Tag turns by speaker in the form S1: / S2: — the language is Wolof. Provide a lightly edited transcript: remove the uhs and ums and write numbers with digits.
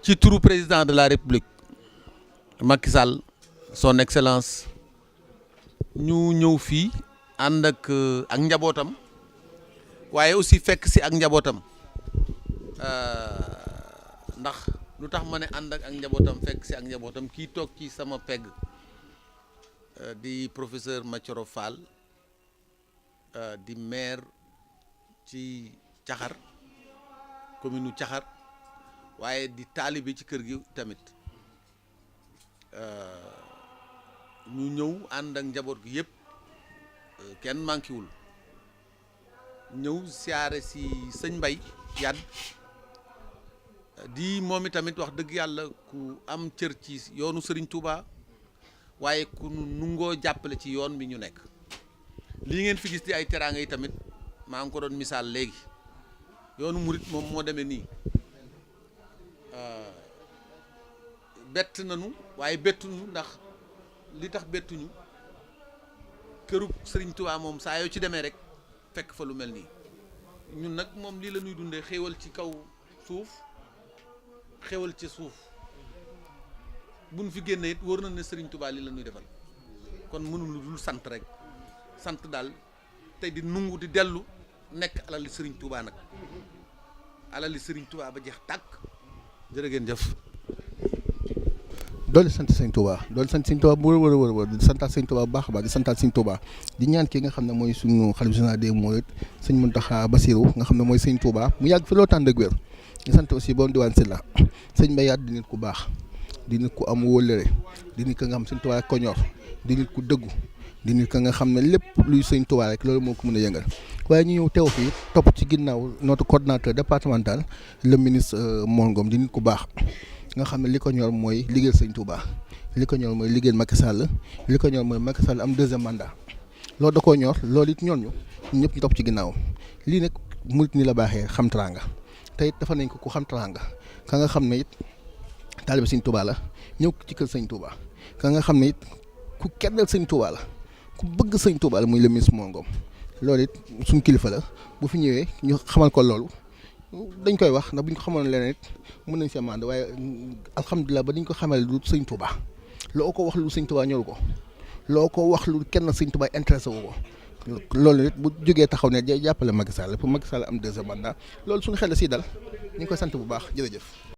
S1: ci turu président de la république Macky Sall son excellence ñu ñëw fii ànd ak njabootam waaye aussi fekk si ak njabootam ndax lu tax ma ne ànd ak njabootam fekk si ak njabootam kii toog ci sama pegg di professeur Mathioro Fall di maire ci Caxar commune Caxar waaye di taalibe ci kër gi tamit ñu ñëw ànd ak njaboot gi yëpp kenn manquéwul ñëw siyaare si sëñ Mbay Yadd di moom itamit wax dëgg yàlla ku am cër ci yoonu Serigne Touba waaye ku nungoo jàppale ci yoon bi ñu nekk lii ngeen fi gis di ay teraanga yi tamit maa ngi ko doon misaal léegi yoonu murit moom moo demee nii bett nañu waaye bettuñu ndax li tax bettuñu këru Serigne Touba moom saa yoo ci demee rek fekk fa lu mel nii ñun nag moom lii la ñuy dundee xéewal ci kaw suuf xéewal ci suuf buñ fi génne it wóor na ne Serigne Touba lii la ñuy defal kon mënul lu dul sant rek sant daal tey di nungu di dellu nekk alali Serigne Touba nag alali Serigne Touba ba jeex tàkk jërë ngeen jëf.
S2: doole sant sëñ Touba doole sant sëñ Touba bu wër di santaat sëñ Touba bu baax a baax di santaat sëñ Touba di ñaan ki nga xam ne mooy suñu xalifa général des mourides sëñ Mountakha Bassirou nga xam ne mooy sëñ Touba mu yàgg fi loo tànn ak wér di sant aussi borom diwaan Sylla sëñ Mbay Yadd di nit ku baax di nit ku am wóllëre di nit ka nga xam sëñ Touba ko ñor di nit ku dëggu di nit ka nga xam ne lépp luy sëñ Touba rek loolu moo ko mën a yëngal waaye ñu ñëw teew fii topp ci ginnaaw notre coordonnateur départemental le ministre Mor Ngom di nit ku baax nga xam ne li ko ñor mooy liggéeyal sëñ Touba li ko ñor mooy liggéeyal Macky Sall li ko ñor mooy Macky Sall am deuxième mandat loolu da koo ñor loolu it ñor ñu ñëpp ñu topp ci ginnaaw lii nag murit ni la baaxee xam teraanga te it dafa nañ ko ku xam teraanga ka nga xam ne it taalibe sëñ Touba la ñëw ci kër sëñ Touba ka nga xam ne it ku keddal sëñ Touba la ku bëgg sëñ Touba la muy le ministre Mor Ngom loolu it suñ kilifa la bu fi ñëwee ñu xamal ko loolu dañ koy wax ndax bu ñu ko xamoon leneen it mën nañ see mànd waaye alhamdulilah ba dañ ko xamal lu sëñ Touba loo ko wax lu sëñ Touba ñoru ko loo ko wax lu kenn sëñ Touba intéressé wu ko loolu it bu jógee taxaw ne jàppale Macky Sall pour Macky Sall am deuxième mandat loolu suñu xel la siy dal ñu ngi koy sant bu baax jërëjëf.